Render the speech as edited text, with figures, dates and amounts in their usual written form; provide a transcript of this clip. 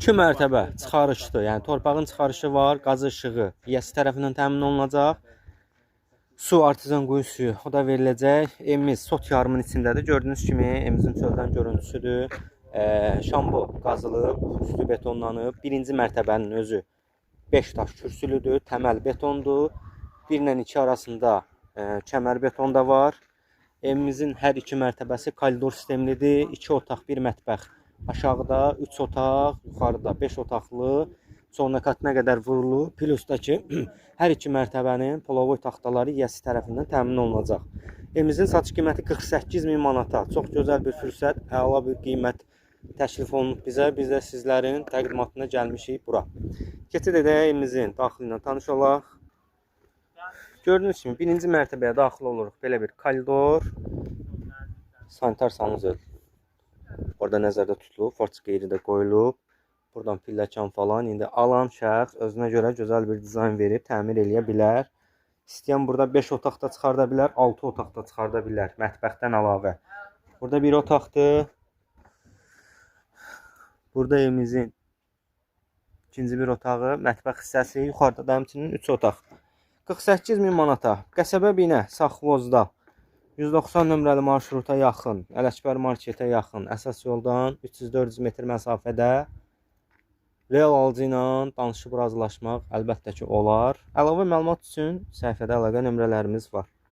2 mərtəbə çıxarışdır. Yəni torpağın çıxarışı var, qaz işığı yiyəsi tərəfindən təmin olunacaq. Su artezyan quyu suyu o da veriləcək. Evimiz sot yarımın içindədir. Gördüyünüz kimi evimizin çöldən görüntüsüdür. Şambo qazılıb, üstü betonlanıb. Birinci mərtəbənin özü 5 daş kürsülüdür, təməl betondur. 1 ilə 2 arasında kəmər beton da var. Evimizin hər iki mərtəbəsi koridor sistemlidir. 2 otaq, 1 mətbəx. Aşağıda 3 otaq, yuxarıda 5 otaqlı. Sonuna katına qədər vurulub. Plus da ki, hər iki mərtəbənin polovoy taxtaları yiyəsi tərəfindən təmin olunacaq. Evimizin satış qiyməti 48 min manata. Çox gözəl bir fürsət, əla bir qiymət təklif olunub bizə. Biz də sizlərin təqdimatına gəlmişik bura. Keçid edək evimizin daxili ilə tanış olaq. Gördüyünüz kimi birinci mərtəbəyə daxil oluruq. Belə bir koridor, sanitar sanuzel. Orada nəzərdə tutulub, forçka yeri də qoyulub. Buradan pilləkan falan. İndi alan şəxs özünə görə gözəl bir dizayn verib təmir eləyə bilər. İstəyən burada 5 otaq da çıxarda bilər, 6 otaq da çıxarda bilər mətbəxdən əlavə. Burada bir otaqdır. Burada evimizin ikinci bir otağı, mətbəx hissəsi, yuxarıda da həmçinin 3 otaq. 48 min manata. Qəsəbə binə Saxvozda 190 nömrəli marşruta yaxın, Ələkbər marketə yaxın, əsas yoldan 300-400 metr məsafədə real alıcı ilə danışıb razılaşmaq əlbəttə ki olar. Əlavə məlumat üçün səhifədə əlaqə nömrələrimiz var.